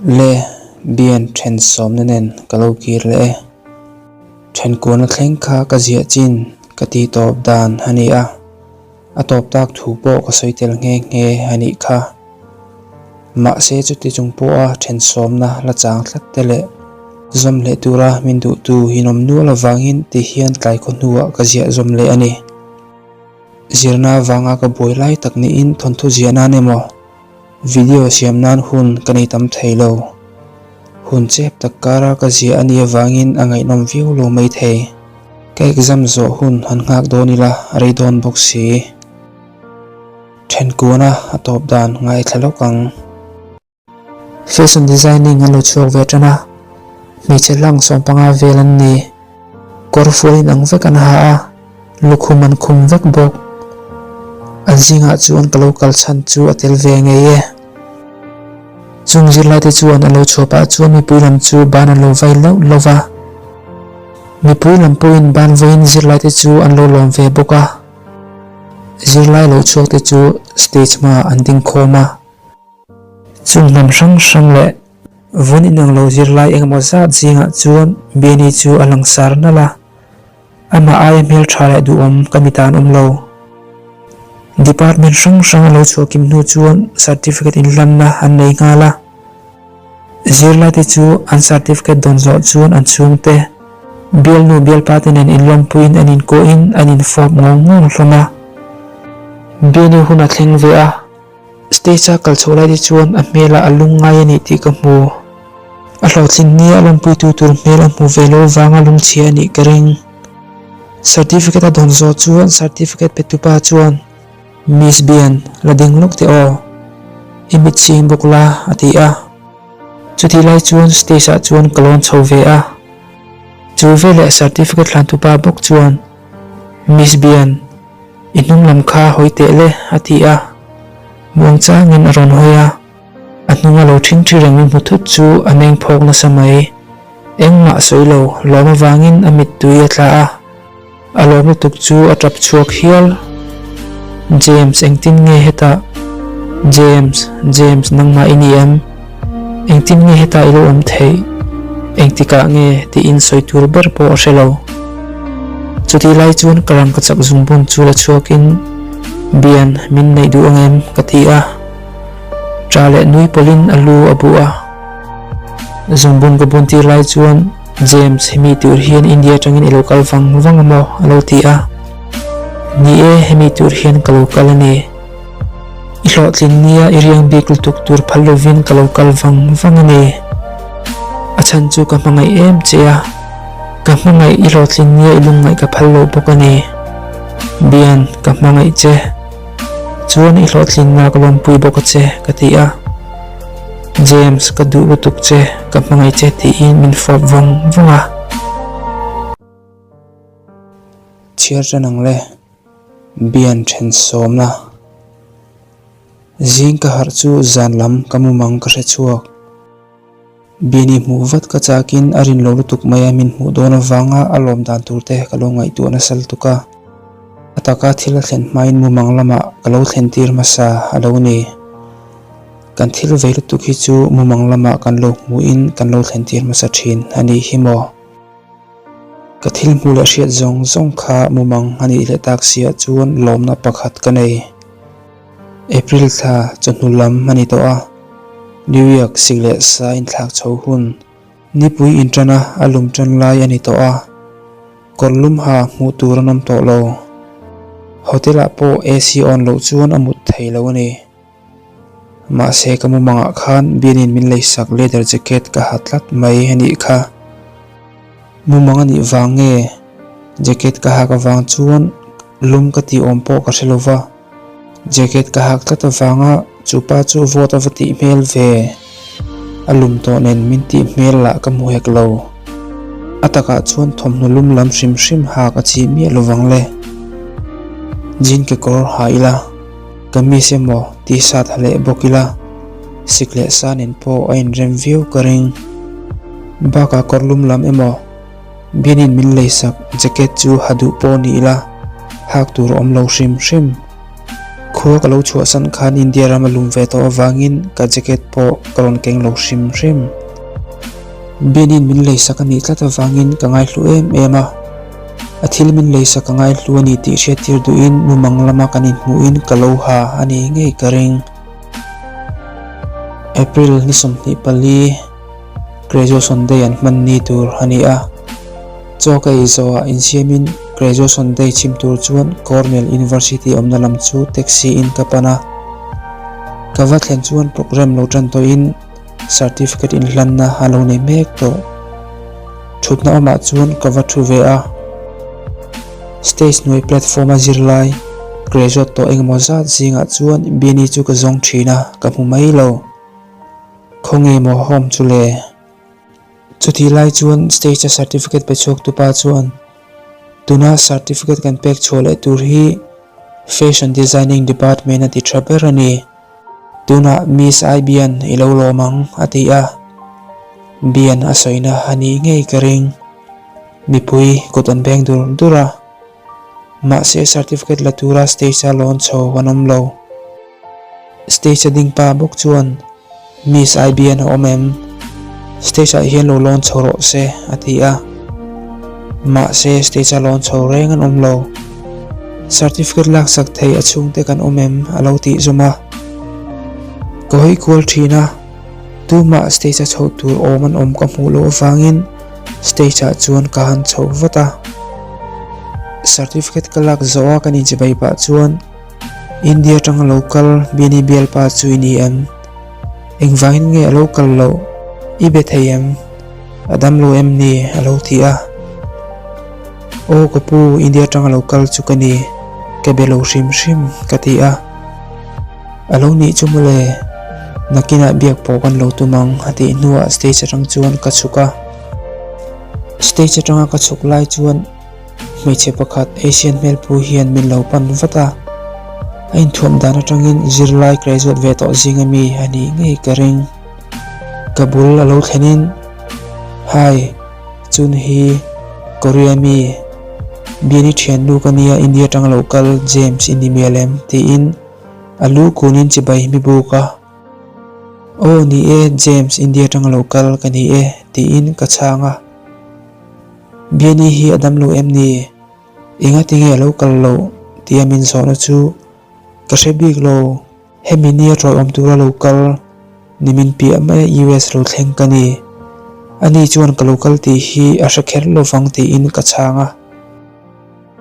Le Bian then sawmna nen ka lo kir leh e. Then kualna thleng kha ka ziah chin ka ti tawp dan a ni a, a tawp tak thu pawh ka sawi tel nghe nghe a nih kha. Mahse chuti chung pawha then sawmna la chang tlat te leh zawm leh tura min duhtu inawm nual avangin ti hian tlai khaw hnuah ka ziah zawm leh a ni. Zirna avanga ka buai lai tak niin thawnthu ziah nan emaw Video siam nan hun ka nei tam thei lo. Hun chep tak kara ka ziah a nih avangin a ngaihnawm viau lo mai thei. Ka exam zawh hun han nghak dawn ila a rei dawn bawk si. Thenkuana a tawp dan ngaithla lawk ang. Fashion designing an lo chhuak ve tan a, hmeichhe hlang 15 vel an ni. Kawr fual in ang vek an ha a, lukhum an khum vek bawk. An zingah chuan ka lo kal chhan chu a tel ve ngei e. Chung zirlaite chuan a lo chhuah pah chuan mipui lam chu ban an lo vai lauh lauh va. Mipui lam pawhin ban vawiin zirlaite chu an lo lawm ve bawk a. Zirlai lo chhuakte chu stage hmaah an ding khawm a. Chung hnam hrang hrang leh vun inang lo zirlai engemaw zat zingah chuan Biani chu a langsar nalh a, amah aia hmeltha leh duhawm ka mi tan awm lo. Department hrang hrang a lo chhuah kim hnu chuan certificate inhlanna an nei nghal a. Zirlaite chu an certificate dawn zawh chuan an chhungte, bialnu bialpate nen inlawmpuiin an inkuahin an infawp ngawng ngawng hlawm a. Biani hun a thleng ve a. Stage a kal chhoh lai te chuan a hmelah a lung ngai a nih tih ka hmu. A hlawhtlin nia a lawmpuitu tur hmel a hmu ve lo vanga lungchhia a nih ka ring. Certificate a dawn zawh chuan certificate pe tupa chuan, Miss Bian, la ding lawk teh aw. I mit ching bawk la, a ti a. Chutih lai chuan stage ah chuan ka lawn chho ve a. Chu veleh certificate hlan tupa bawk chuan, Miss Bian, I hnung lam kha hawi teh le, a ti a. Muang changin a rawn hawi a, a hnunga lo ṭhingṭhi reng min hmu thut chu a meng phawk nasa mai. Engmah sawi lo, lawm avangin a mittui a tla a, a lawm lutuk chu a ṭap chhuak hial. James, engtin nge hetah? James, James, nangmah i ni em? Engtin nge hetah i lo awm theih? Engtikah nge tiin sawi tur ber pawh a hre lo. Chutih lai chuan ka rangka chak zungbun chu la chhuakin, Bian, min neih duh ang em? ka ti a. Ṭa leh nui pawlhin a lu a buh a. Zungbun ka bun tir lai chuan, James, hemi tur hian India atangin i lo kal vang vang a maw? a lo ti a. Ni e, hemi tur hian ka lo kal a ni. I hlawhtlin nia i riang bik lutuk tur phal lovin ka lo kal vang vang a ni. A chhan chu ka hmangaih em che a, ka hmangaih i hlawhtlin nia i lungngaih ka phal loh bawk a ni. Bian, ka hmangaih che. Chuan i hlawhtlinna ka lawmpui bawk a che, ka ti a. James, ka duh lutuk che, ka hmangaih che tiin min fawp vang vang a. Chhiar tan ang le. Bian then sawmna. Zing ka harh chu zan lam ka mumang ka hre chhuak. Biani hmuh vat ka chakin a rin lo lutuk mai a min hmuh dawn avanga a lawm dan tur te ka lo ngaihtuah nasa lutuk a. A taka thil a thlen hmain mumang lamah ka lo thlen tir hmasa a lo ni. Kan thil vei lutuk hi chu mumang lamah kan lo hmuhin kan lo thlen tir hmasa thin a nih hi maw? Ka thil hmuh leh hriat zawng zawng kha mumang a nih leh tak siah chuan lawmna pakhat ka nei. April thla chawhnu lam a ni tawh a, New York sik leh sa inthlak chho hun nipui inṭana a lum ṭan lai a ni tawh a, kawr lum ha hmuh tur an awm tawh lo. Hotel ah pawh AC on loh chuan a mut thei lo a ni. Mahse ka mumangah khan Bianin min leisak leather jacket ka ha tlat mai a nih kha. Mumang a nih vang nge jacket ka hak avang chuan lum ka tih awm pawh ka hre lo va. Jacket ka hak tlat avanga chu pa chu vawt a va tih hmel ve. A lum tawh nen min tih hmel lah ka hmu hek lo. A takah chuan thawmhnaw lum lam hrim hrim hak a chih miah lovang le. Jean kekawr ha ila. Kamis emaw t-shirt ha leh bawk ila, sik leh san in pawh a inrem viau ka ring. Bakah kawr lum lam emaw bianin min leisak jacket chu ha duh pawh ni ila, hak tur a awm lo hrim hrim. Khua ka lo chhuahsan khan India ram a lum ve tawh avangin ka jacket pawh ka rawn keng lo hrim hrim. Bianin min leisak a nih tlat avangin ka ngaihlu em em a. A thil min leisak ka ngaihlu a ni tih hriattir duhin mumang lama kan inhmuhin ka lo ha a ni ngei ka ring. April ni 24, Graduation Day an hman ni tur a ni a. Chaw ka ei zawhah insiamin Graduation Day chhim tur chuan Cornell University awmna lam chu taxi in ka pan a. Ka va thlen chuan programme lo tan tawhin certificate inhlanna a lo nei mek tawh. Thutna awmah chuan ka va thu ve a. Stage hnuai platform a zirlai graduate tawh engemaw zat zingah chuan Bini chu ka zawng thin a, ka hmu mai lo. Khawnge maw home chu le? Chutih lai chuan stage a certificate pe chhuak tu pa chuan tuna certificate kan pek chhuah leh tur hi Fashion Designing Department a ti tha ber a ni. Tunah Miss I Bian i lo lawm ang a ti a. Bian a sawina a nih ngei ka ring. Mipui kut an beng dur dur a. Mahse certificate la tura stage a lawn chho an awm lo. Stage a ding pa bawk chuan Miss IBN a awm em? Stage ah hian lo lawn chho rawh se a ti a. Mahse stage a lawn chho reng an awm lo. Certificate laksak thei a chhungte kan awm em a lo tih zawm a. Ka hawi kual thin a, tumah stage a chhoh tur awm an awm ka hmuh loh avangin stage ah chuan ka han chho vat a. Certificate ka lak zawh a kan inchibai pah chuan India atanga lo kal Bini bialpa chu i ni em? Engvangin nge a lo kal loh? I be thei em? A dam lo em ni? A lo ti a. Aw ka pu, India atanga lo kal chu ka ni. Ka be lo hrim hrim, ka ti a. A lo nih chu mawle, nakinah biak pawh kan lo tum ang, a tih hnuah stage atang chuan ka chhuk a. Stage atanga ka chhuk lai chuan Hmeichhe pakhat Asian hmelpu hian min lo pan vat a, a inthuam dan atangin zirlai graduate ve tawh zinga mi a nih ngei ka ring. Ka bul a lo thlenin, Hi, chun hi Korea mi, Biani thiannu ka nia India atanga lo kal James i ni mial em? tiin a lu kunin chibai mi buk a. Aw ni e, James India atanga lo kal ka ni e, tiin ka chhang a. Biani hi a dam lo em ni? Engati nge a lo kal loh? tia min zawhna chu ka hre bik lo. Hemi nia ṭawih awm tura lo kal ni min piah mai a US lo thleng ka ni. Ani chuan ka lo kal tih hi a hre kher lo vang tiin ka chhang a.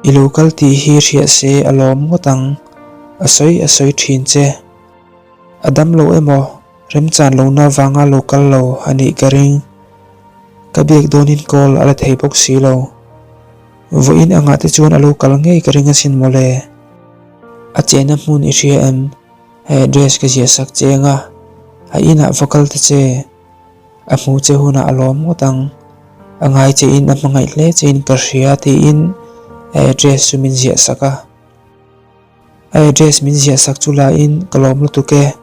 I lo kal tih hi hriah se a lawm ngawt ang, a sawi a sawi ṭhin che. A dam lo emaw remchan lohna vanga lo kal lo a nih ka ring. Ka biak dawnin call a la thei bawk si lo. Vawiin angah te chuan a lo kal ngei ka ring asin mawle. A chenna hmun i hria em? A address ka ziah sak che anga, a inah va kal ta che. A hmu che hunah a lawm ngawt ang. A ngai che in a hmangaih hle che in ka hria tiin a address chu min ziah sak a. A address min ziah sak chu lain ka lawm lutuk e,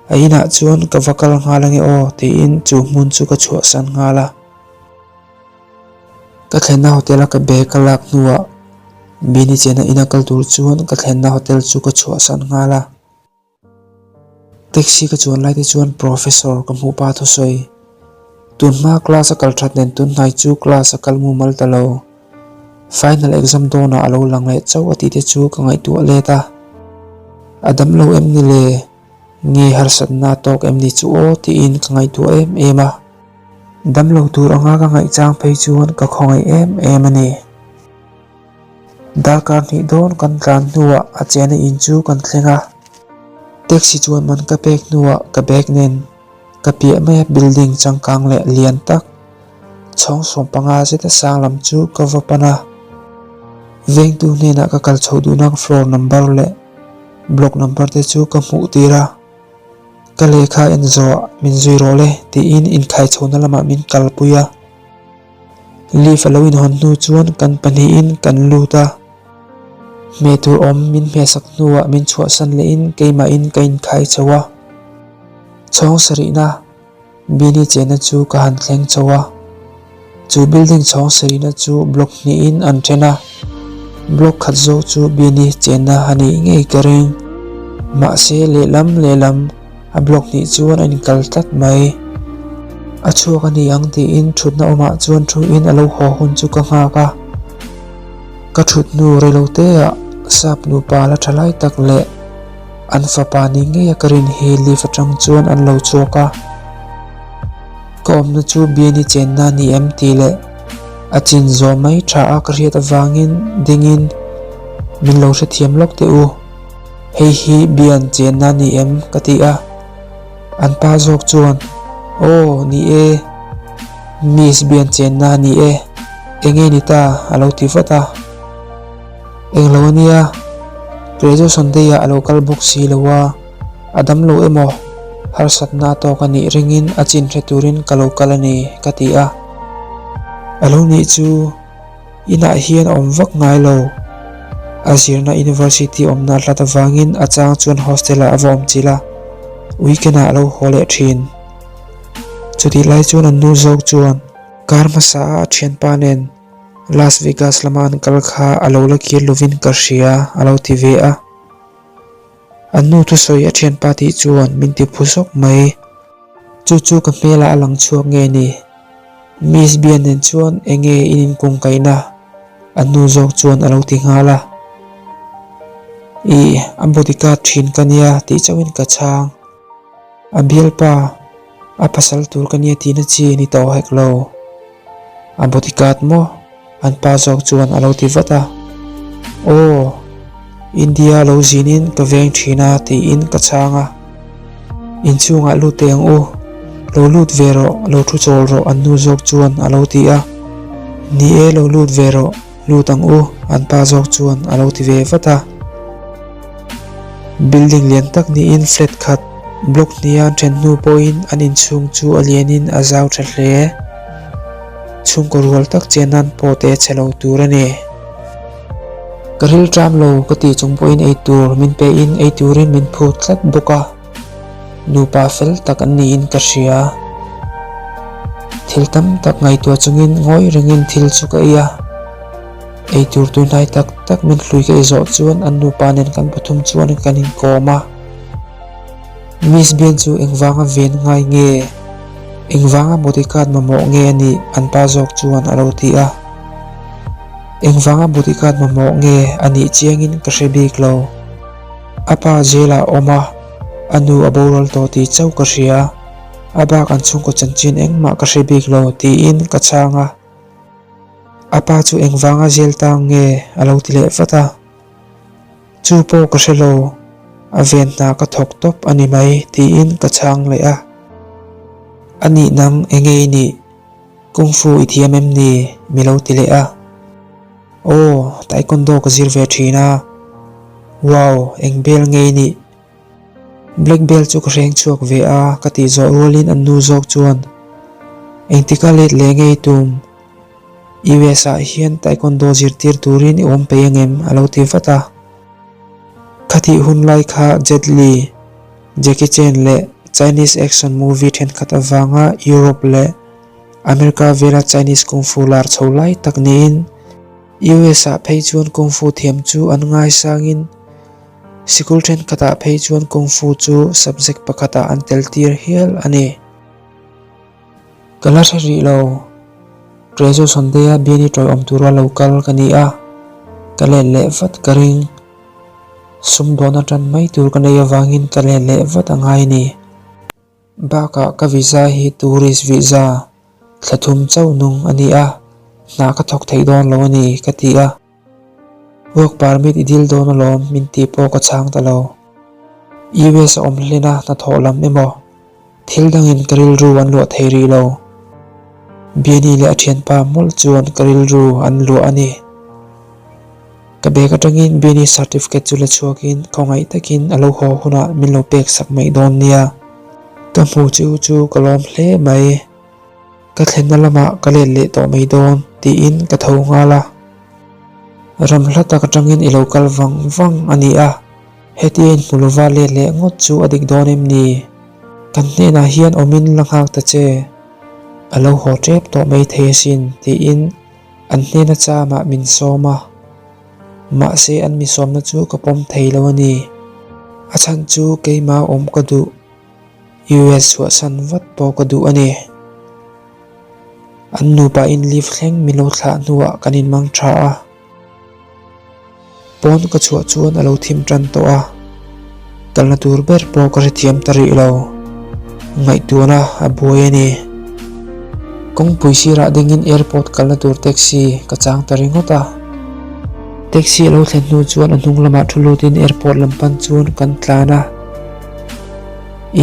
a inah chuan ka va kal nghal ange aw tiin chu hmun chu ka chhuahsan nghal a. Ka thlenna hotel a ka bag ka lak hnuah Bini chena ina kal tur chuan ka thlenna hotel chu ka chhuahsan nghal a. Taxi ka chuan lai te chuan professor ka hmuh pa thusawi. Tun hma class a kal that nen tun hnai chu class a kal mumal ta lo. Final exam dawnah a lo lang leh chauh a tih te chu ka ngaihtuah let a. A dam lo em ni le? Nge harsatna a tawk em ni chu aw tiin ka ngaihtuah em em a. Dam lo tur anga ka ngaih chang phei chuan ka khawngaih em em a ni. Darkar hnih dawn kan tlan hnuah a chena in chu kan thleng a, taxi chuan man ka pek hnuah ka bag nen ka piah mai a building changkang leh lian tak chhawng 15 zeta sang lam chu ka va pan a, vengtu hnenah ka kal chho duhna floor number leh block number te chu ka hmuh tir a, ka lehkha en zawhah min zui rawh le tiin inkhai chhohna lamah min kalpui a. Lift a lo inhawn hnu chuan kan pahnihin kan lut a, hmeh tur awm min hmehsak hnuah min chhuahsan lehin keimahin ka inkhai chho a. Chhawng sarihna Bini chenna chu ka han thleng chho a, chu building chhawng sarihna chu block hnihin an then a, block khat zawk chu Bini chenna a nih ngei ka ring. Mahse lehlam lehlam a block hnih chuan a inkal tlat mai. A chhuak a ni ang tiin thutna awmah chuan thuin a lo haw hun chu ka nghak a. Ka thut hnu reiloteah sap nupa la tha lai tak leh an fapa ni ngeia ka rin hi lift atang chuan an lo chhuak a. Ka awmna chu Biani chenna a ni em tih leh a chin zawh mai tha a ka hriat avangin dingin min lo hrethiam lawk teh u. Hei hi Bian chenna a ni em? ka ti a. An pa zawk chuan, Aw, ni e. Miss Bian chenna a ni e. Enge ni ta? a lo ti vat a. Englo a nia, graduation day ah a lo kal bawk si lo a. A dam lo emaw? Harsatna a tawk a nih ringin a chin hre turin ka lo kal a ni, ka ti a. A lo nih chu inah hian a awm vak ngai lo. A zirna University awmna hlat avangin a chang chuan hostel-ah a va awm chilh a, weekend-ah a lo haw leh thin. Chutih lai chuan an nu zawk chuan kar hmasa a a thianpa nen Las Vegas lama an kal kha a lo la kir lovin ka hria a lo ti ve a. An nu thusawi a thianpa tih chuan min ti phu zawk mai. Chu chu ka hmelah a lang chhuak nge ni? Miss Bian nen chuan enge in inkungkaihna? An nu zawk chuan a lo ti nghal a. Ih, a bodyguard thin ka nia tih chauhin ka chhang. A bialpa, a pasal tur ka nia tihna chi ni tawh hek lo. A bodyguard maw? An pa zawk chuan a lo ti vat a. Aw, India lo zinin ka veng thin a tiin ka chhang a. Inchhungah lut teh ang u, lo lut ve rawh, lo thu chawl rawh an nu zawk chuan a lo ti a. Ni e, lo lut ve rawh, lut ang u an pa zawk chuan a lo ti ve vat a. Building lian tak niin flat khat block hniha an then hnu pawhin an inchhung chu a lianin a zau tha hle. Chhungkaw rual tak chian nan pawh te chhe lo tur a ni. Ka ril ṭam lo ka tih chung pawhin ei tur min pehin ei turin min phut tlat bawk a, nupa fel tak an niin ka hria. Thil tam tak ngaihtuah chungin ngawi rengin thil chu ka ei a, ei tur tuihnai tak tak min hlui ka ei zawh chuan an nupa nen kan pathum chuan kan inkawm a. Miss Bian chu engvanga ven ngai nge? Engvanga bodyguard mamawh nge a nih? An pa zawk chuan a lo ti a. Engvanga bodyguard mamawh nge a nih chiangin ka hre bik lo. A pa jail ah a awm a, a nu a boral tawh tih chauh ka hria. A bak an chhungkaw chanchin engmah ka hre bik lo tiin ka chhang a. A pa chu engvanga jail tang nge a lo ti leh vat a. Chu pawh ka hre lo, a ven hna ka thawk tawp a ni mai tiin ka chhang leh a. A nih nang enge i nih? Kung Fu i thiam em ni? Mi lo ti leh a. Aw, Taekwondo ka zir ve thin a. Wow, eng bel nge i nih? Black belt chu ka hreng chhuak ve a ka tih zawh rualin an nu zawk chuan engtika let leh nge i tum? US ah hian Taekwondo zirtir turin i awm peih angem? a lo ti vat a. Khatih hun lai kha Jet Li, Jackie Chan leh Chinese action movie thenkhat avanga Europe leh America vela Chinese Kung Fu lar chho lai tak niin US ah phei chuan Kung Fu thiam chu an ngaisangin Sikul thenkhatah phei chuan Kung Fu chu subject pakhatah an tel tir hial a ni. Ka la hre rih lo. Graduation day-a Biani tawiawm tura lo kal ka ni a, ka let leh vat ka ring. Sumdawn atan mai tur ka nei avangin ka let leh vat a ngai a ni. Bakah ka visa hi tourist visa thla thum chauh nung a ni a, hna ka thawk thei dawn lo a ni ka ti a. Work permit i dil dawn alawm min tih pawh ka chhang ta lo. US a awm hlen a hnathawh lam emaw thil dangin ka rilru an luah thei rih lo. Biani leh a thianpa mawlh chuan ka rilru an luah a ni. Ka bag atangin Biani certificate chu la chhuakin khawngaih takin a lo haw hunah min lo pek sak mai dawn nia. Ka hmu chu chu ka lawm hle mai. Ka thlenna lamah ka let leh tawh mai dawn tiin ka tho nghal a. Ram hla tak atangin i lo kal vang vang a ni a, hetia inhmu lova let leh ngawt chu a dik dawn em ni? Kan hnenah hian awmin la nghak ta che, a lo haw tep tawh mai thei asin tiin an hnena chamah min sawm a. Mahse an mi sawmna chu ka pawm thei lo a ni. A chhan chu keimah awm ka duh, US chhuahsan vat pawh ka duh a ni. An nupa in lift thleng min lo thlah hnuah kan inmang tha a. Pawn ka chhuah chuan a lo thim tan tawh a, kalna tur ber pawh ka hrethiam ta rih lo. Ngaihtuahna a buai a ni. Kawngpui sirah dingin airport kalna tur taxi ka chang ta ringawt a. Taxi a lo thlen hnu chuan a hnung lamah thu lutin airport lam pan chuan kan tlan a.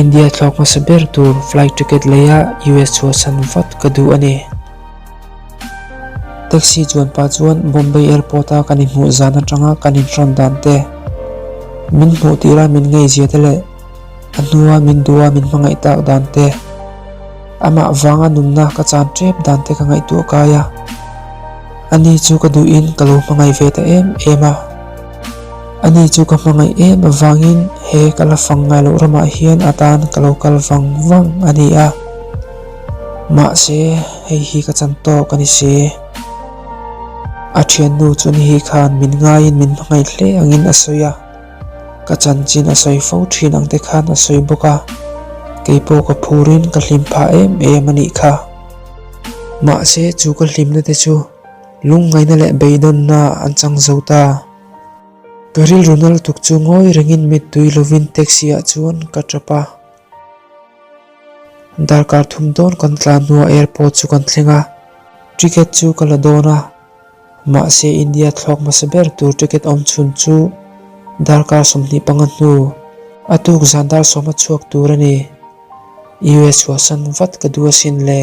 India thlawk hmasa ber tur flight ticket leia US chhuahsan vat ka duh a ni. Taxi chuan pa chuan Bombay Airport a kan inhmuh zan atanga kan inhrawn dan te, min hmuh tira min ngeizia te leh a hnua min duha min hmangaih tak dan te, amah vanga nunna ka chan tep dan te ka ngaihtuah kai a. Ani chu ka duhin ka lo hmangaih ve ta em em a. Ani chu ka hmangaih em avangin he ka la fang ngai loh ramah hian atan ka lo kal vang vang a ni a. Mahse, hei hi ka chan tawk a ni si. A thiannu chu ni hi khan min ngaiin min hmangaih hle angin a sawi a, ka chanchin a sawi fo thin ang te khan a sawi bawk a, keipawh ka phurin ka hlim phah em em a nih kha. Mahse, chu ka hlimna te chu lungngaihna leh beidawnna an chang zo ta. Ka rilru na lutuk chu ngawi rengin mittui lovin taxi ah chuan ka tap a. Darkar thum dawn kan tlan hnuah airport chu kan thleng a, ticket chu ka la dawn a, mahse India thlawk hmasa ber tur ticket awm chhun chu darkar 25 hnu a tuk zan dar sawma chhuak tur a ni. US chhuahsan vat ka duh asin le.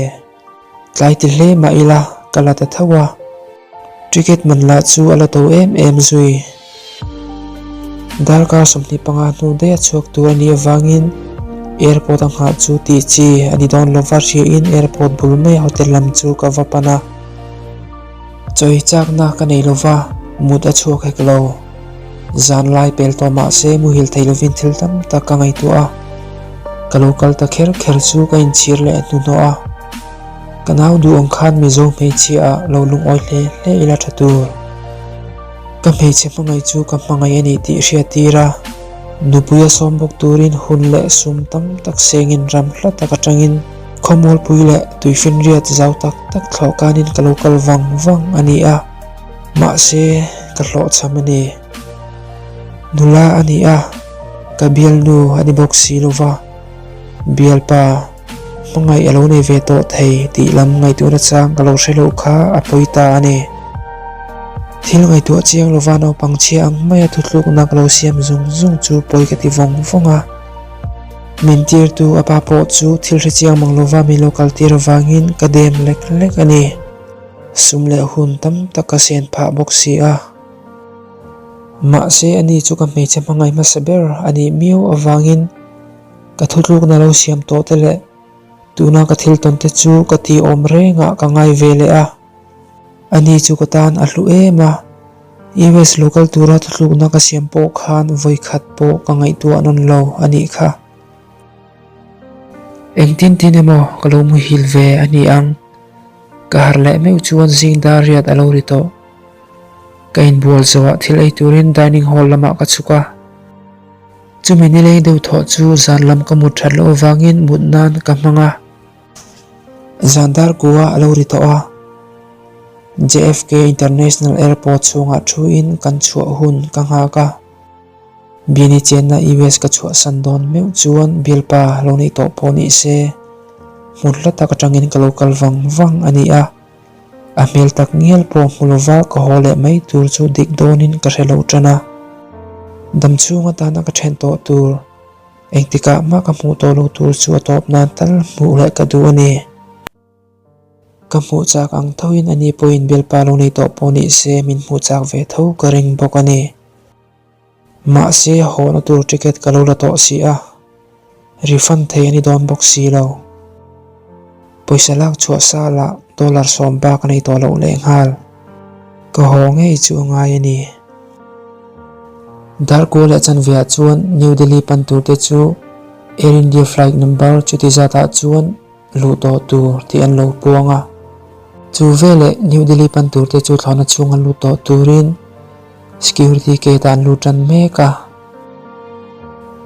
Tlai ti hle mah ila ka la ta tho a, ticket man lah chu a la to em em zui. Darkar 25 hnu daih a chhuak tur a nih avangin airport a nghah chu tih chi a ni dawn lova hriain airport bul mai hotel lam chu ka va pan a. Chawi chakna ka nei lova mut a chhuak hek lo. Zan lai pel tawh mah se muhil thei lovin thil tam tak ka ngaihtuah a, ka lo kal ta kher kher chu ka inchhir leh hnuhnawh a. Ka nau duh ang khan Mizo hmeichhia ah lo lungawi hle hle ila tha tur. Ka hmeichhe hmangaih chu ka hmangaih a nih tih hriat tir a, nupui a sawm bawk turin hun leh sum tam tak sengin ram hla tak atangin khawmualpui leh tuifinriat zau tak tak thlawh kanin ka lo kal vang vang a ni a. Mahse, ka hlawhchham a ni. Nula a ni a, ka bialnu a ni bawk si lo va. Bialpa, hmangaih a lo nei ve tawh thei tih lam ngaihtuahna chang ka lo hre loh kha a pawi ta a ni. Thil ngaihtuah chiang lova naupang chhia ang maia thutlukna ka lo siam zung zung chu pawi ka ti vawng vawng a. Min tirtu a pa pawh chu thil hre chiang mang lova min lo kaltir avangin ka dem lek lek a ni. Sum leh hun tam tak ka sen phah bawk si a. Mahse ani chu ka hmeichhe hmangaih hmasa ber a nih miau avangin ka thutlukna lo siam tawh te leh tuna ka thil tawn te chu ka ti awm rengah ka ngai ve leh a. Ani chu ka tan a hlu em a, US lo kal tura thutlukna ka siam pawh khan vawikhat pawh ka ngaihtuah nawn lo a nih kha. Engtin tin emaw ka lo muhil ve a ni ang. Ka harh leh meuh chuan zing dar riat a lo ri tawh. Ka inbual zawhah thil ei turin dining hall lamah ka chhuk a. Chumi nileng deuh thawh chu zan lam ka mut that loh avangin mut nan ka hmang a. Zan dar kua a lo ri tawh a. JFK International Airport chhungah thuin kan chhuah hun ka nghak a. Biani chenna US ka chhuahsan dawn meuh chuan bialpa lo neih tawh pawh ni se, hmun hla tak atangin ka lo kal vang vang a ni a. A hmel tak ngial pawh hmu lova ka haw leh mai tur chu dik dawnin ka hre lo tan a. Dam chhung atana ka then tawh tur, engtikah mah ka hmuh tawh lo tur chu a tawp nan tal hmuh leh ka duh a ni. Ka hmuh chak ang thoin ani pawhin bialpa lo nei tawh pawh ni se min hmuh chak ve tho ka ring bawk a ni. Mahse hawhna tur ticket ka lo la tawh si a, refund thei a ni dawn bawk si lo. Pawisa lak chhuah sa lah dollar sawm bak a nei tawh loh lehnghal. Ka haw ngei chu a ngai a ni. Darkua leh chanveah chuan New Delhi pan tur te chu Air India flight number chuti zatah chuan luh tawh tur tih an lo puang a. Chu veleh New Delhi pan tur te chu thlawhna chhunga lut tawh turin security gate ah an lut tan mek a.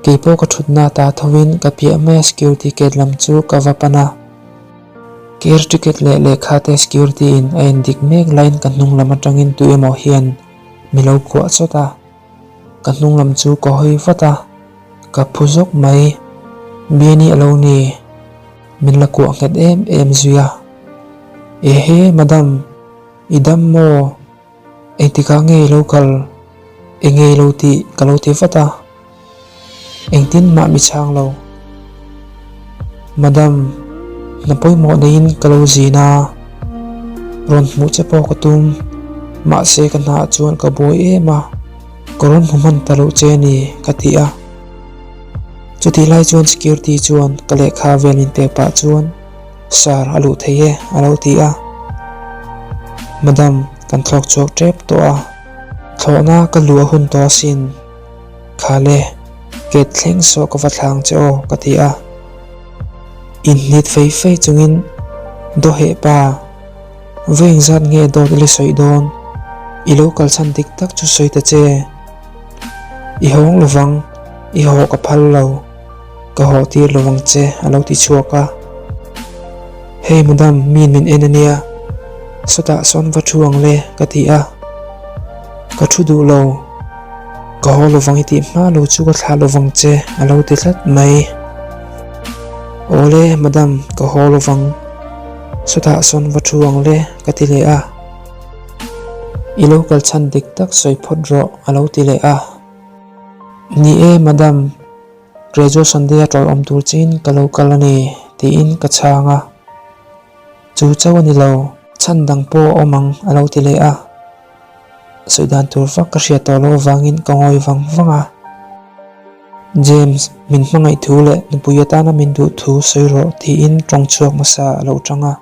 Keipawh ka thutna ta thovin ka piah maia security gate lam chu ka va pan a. Care ticket leh lehkha te security in a endik mek laiin ka hnung lam atangin tu emaw hian mi lo kuah chawt a. Ka hnung lam chu ka hawi vat a, ka phu zawk mai. Biani a lo ni, min la kuah nghet em em zui a. Ehe madam, i dam maw? Engtikah nge i lo kal? Enge i lo tih? Ka lo ti vat a. Engtin mah mi chhang lo. Madam, hna pawimawh neiin ka lo zin a, rawn hmuh che pawh ka tum. Mahse ka hnaah chuan ka buai em a, ka rawn hmu hman ta loh che a ni, ka ti a. Chutih lai chuan security chuan ka lehkha vel min pek pah chuan, Sir, a luh thei e, a lo ti a. Madam, kan thlawk chhuak tep tawh a, thlawhna ka luh a hun tawh asin. Khale, gate thleng saw ka va thlang che aw, ka ti a. Inhnit fei fei chungin, Dawheh pa, va engzat nge dawt i la sawi dawn? I lo kalchhan dik tak chu sawi ta che. I hawng lovang, i haw ka phal lo. Ka haw tir lo ang che a lo ti chhuak a. Hey madam, miin min en a nia, sawtah sawn va thu ang le ka ti a. Ka thu duh lo, ka haw lovang i tih hma lo chu ka thlah lovang che a lo ti tlat mai. Awle madam, ka haw lovang, sawtah sawn va thu ang le ka ti leh a. I lo kal chhan dik tak sawi phawt rawh a lo ti leh a. Ni e madam. Graduation day a tawlawm tur chiin ka lo kal a ni tiin ka chhang a, chu chauh a ni lo, chhan dang pawh a awm ang a lo ti leh a, sawi dan tur vak ka hriat tawh loh avangin ka ngawi vang vang a, James min hmangaih thu leh nupui atana min duh thu sawi rawh tiin tawng chhuak hmasa a lo tang a.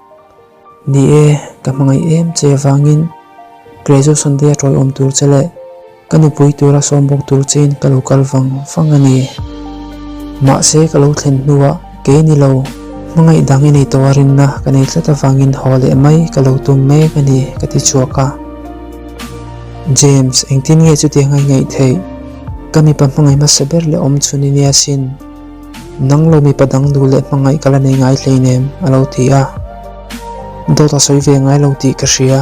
Ni e, ka hmangaih em che avangin graduation day a tawlawm tur che leh Ka nupui tura sawm bawk tur chein ka lo kal vang vang a ni. Mahse ka lo thlen hnuah kei ni lo, hmangaih dang i nei tawh a rinna ka nei tlat avangin haw leh mai ka lo tum mek a ni ka ti chhuak a. James, engtin nge chutiang a i ngaih theih? Ka mipa hmangaih hmasa ber leh awm chhun i nia sin. Nang lo mipa dang duh leh hmangaih ka la nei ngai hleinem a lo ti a. Dawt a sawi ve ngai lo tih ka hria.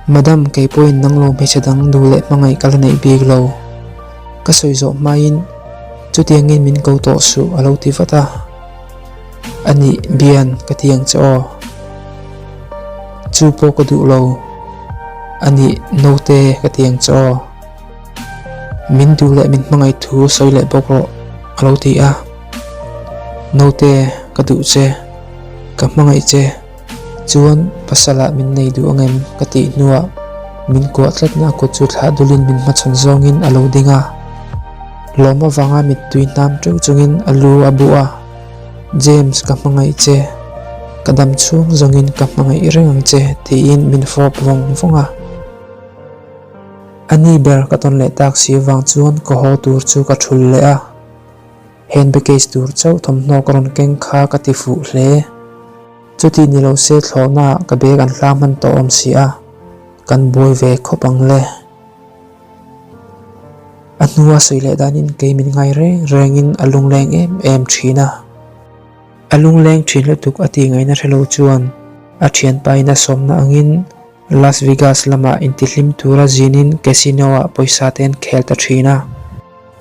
Madam, kei pawhin nang lo hmeichhe dang duh leh hmangaih ka la neih bik lo. Ka sawi zawh hmain chutiangin min ko tawh suh a lo ti vat a. A nih, Bian, ka ti ang che aw. Chu pawh ka duh lo. A nih, Naute, ka ti ang che aw. Min duh leh min hmangaih thu sawi leh bawk rawh a lo ti a. Naute, ka duh che. Ka hmangaih che. Chuan pasal ah min nei duh angem ka tih hnuah min kuah tlatna a kut chu thlah dulin min hmachhawn zawngin a lo ding a. Lawm avanga mittui hnam teuh chungin a lu a buh a, James ka hmangaih che, ka dam chhung zawngin ka hmangaih reng ang che tiin min fawp vawng vawng a. A ni ber ka tawn leh tak si vang chuan ka haw tur chu ka thul leh a. Hand baggage tur chauh thawmhnaw ka rawn keng kha ka ti fuh hle. Chuti ni lo se thlawhna ah ka bag an hlang hman tawh awm si a, kan buai ve khawp ang le. A hnua sawi leh danin kei min ngai reng rengin a lungleng em em thin a. A lungleng thin lutuk a tih ngaihna hre lo chuan a thianpa in a sawmna angin Las Vegas lamah intihlim tura zinin casino ah pawisa te an khel ta thin a.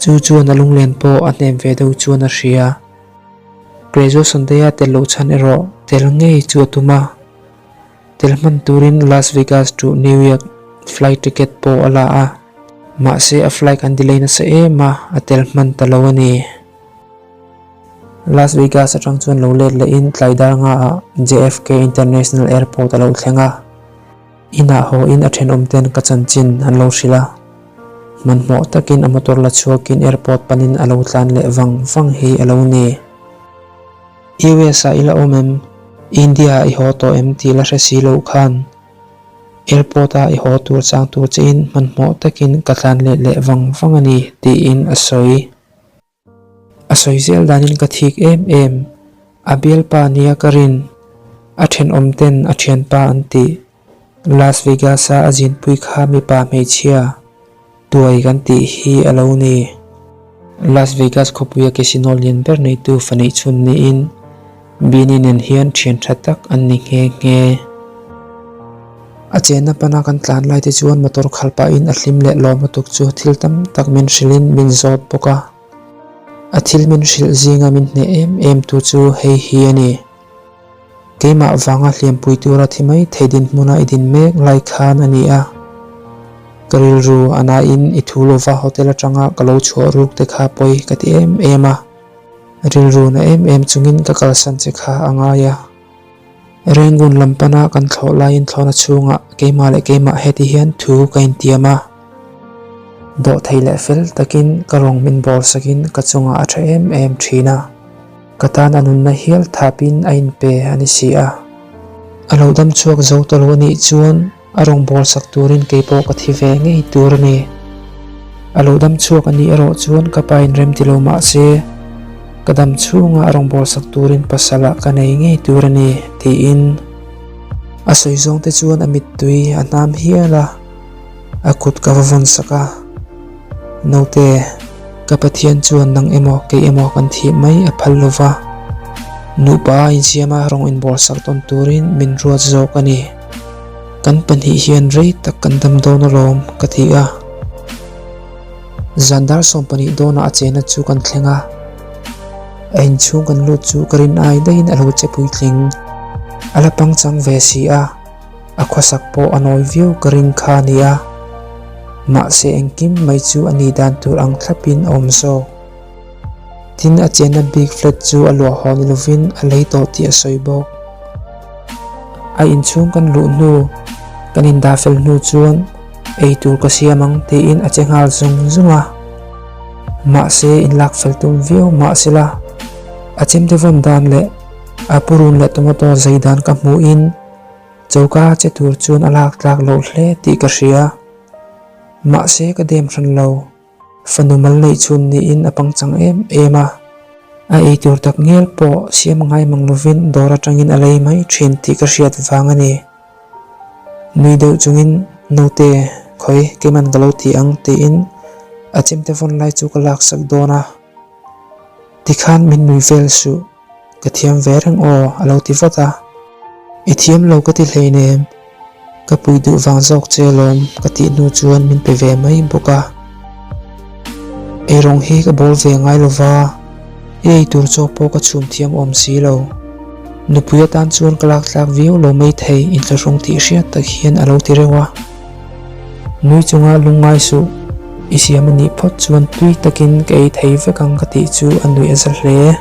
Chu chuan a lunglen pawh a hnem ve deuh chuan a hria. Graduation day-a tel loh chhan erawh tel ngei chu a tum a. Tel hman turin Las Vegas to New York flight ticket pawh a la a. Mahse a flight an delay nasa em a, a tel hman ta lo a ni. Las Vegas atang chuan lo let lehin tlai dar nga ah JFK International Airport a lo thleng a. Inah haw in a thenawm ten ka chanchin an lo hrilh a, hmanhmawh takin a motor la chhuakin airport panin a lo tlan leh vang vang hi a lo ni. US ah i la awm em? India ah i haw tawh em tih la hre si loh khan airport ah i haw tur chang tur chein hmanhmawh takin ka tlan let leh vang vang a ni tiin a sawi. A sawi zel danin ka thik em em, a bialpa nia ka rin, a thenawm ten a thianpa an tih, Las Vegas a a zinpui kha mipa hmeichhia tuai kan tih hi a lo ni. Las Vegas khawpuia casino lian ber neitu fa neihchhun niin Beanie nen hian thian tha tak an ni nghe nghe. A chenna pana kan tlan lai te chuan motor khal pahin a hlim leh lawm lutuk chu thil tam tak min hrilhin min zawt bawk a. A thil min hrilh zinga min hneh em em tu chu hei hi a ni. Keimah vanga hliampui tura thi mai thei dinhmuna i din mek lai khan a ni a. Ka rilru a nain i thu lova hotel atanga ka lo chhuah ruk te kha pawi ka ti em em a. Rilru na em em chungin ka kalsan che kha a ngai a. Rangoon lam pana kan thlawh laiin thlawhna chhungah keimah leh keimah heti hian thu ka intiam a. Dawhthei leh fel takin ka rawng min bawl sakin ka chungah a tha em em thin a. Ka tan a nunna hial thapin a inpe a ni si a. A lo dam chhuak zo ta lo a nih chuan A rawn bawl sak turin kei pawh ka thi ve ngei tur a ni. A lo dam chhuak a nih erawh chuan ka pa in rem ti lo mah se, ka dam chhunga a rawn bawl sak turin pasal ah ka nei ngei tur a ni, tiin a sawi zawng te chuan a mittui a hnam hial a, a kut ka va vawn sak a. Naute, ka Pathian chuan nang emaw kei emaw kan thih mai a phal lo va, nupa a insiama rawn inbawl sak tawn turin min ruat zawk a ni. Kan pahnih hian rei tak kan dam dawn alawm ka ti a. Zan dar 12 dawnah a chena chu kan thleng a. A inchhung kan lut chu ka rin ai daihin a lo che puitling. A la pangchang ve si a, a khawsak pawh a nawi viau ka ring kha a ni a. Mahse engkim mai chu a nih dan tur ang thlapin a awm zawk. Tin a chenna bik flat chu a luah haw ni lovin a lei tawh tih a sawi bawk. A inchhung kan luh hnu, kan indah fel hnu chuan ei tur ka siam ang tiin a che nghal zung zung a. Mahse inlak fel tum viau mahsela a chemte vawn dan leh a purun leh tomato zai dan ka hmuhin choka che tur chuan a lak tlak loh hle tih ka hria. Mahse ka dem hran lo. Fanu mal neih chhun niin a pangchang em em a, a ei tur tak ngial pawh siam ngai mang lovin dawr atangin a lei mai thin tih ka hriat vang a ni. Nui deuh chungin naute khawi keiman ka lo ti ang tiin a chemte vawn lai chu ka laksak dawn a, tikhan min nui vel suh. Ka thiam ve reng aw a lo ti vat a. I thiam lo ka ti hleinem, ka pui duh vang zawk che alawm ka tih hnu chuan min pe ve mai bawk a. Eirawng hi ka bawl ve ngai lova, i ei tur chaw pawh ka chhum thiam awm si lo. Nupui atan chuan ka lak tlak viau lo maithei inthlahrung tih hriat tak hian a lo ti reuh a. Nui chunga lungngai suh, i siam a nih phawt chuan tui takin ka ei thei vek ang ka tih chu a nuih a za hle.